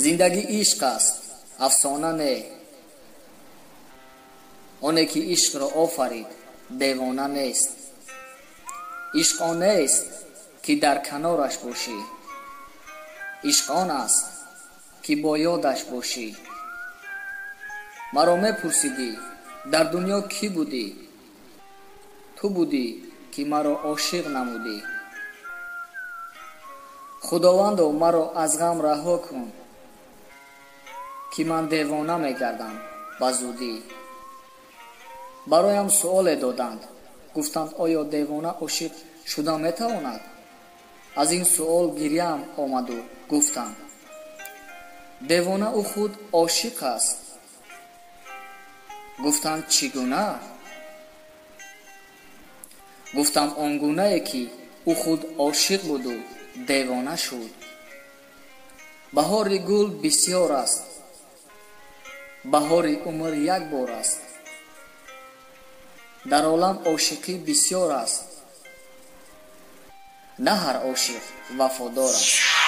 Зиндагӣ ишқ аст, афсона не. Оне ки ишқро офарид, девона нест. Ишқ он нест, ки дар канораш бошӣ. Ишқ он аст, ки бо ёдаш бошӣ. Маро мепурсидӣ, дар дунё кӣ будӣ? Ту будӣ, ки маро ошиқ намудӣ. Худовандо, маро аз ғам раҳо кун, ки ман девона мегардам ба зудӣ. Бароям суоле доданд. Гуфтанд, оё девона ошиқ шуда метавонад? Аз ин суол гиряам омаду гуфтам: девона ӯ худ ошиқ аст. Гуфтанд, чӣ гуна? Гуфтам, он гунае ки ӯ худ ошиқ буду девона шуд. Баҳори гул бисёр аст, баҳори умр як бор аст. Дар олам ошиқӣ бисёр аст, на ҳар ошиқ вафодор аст.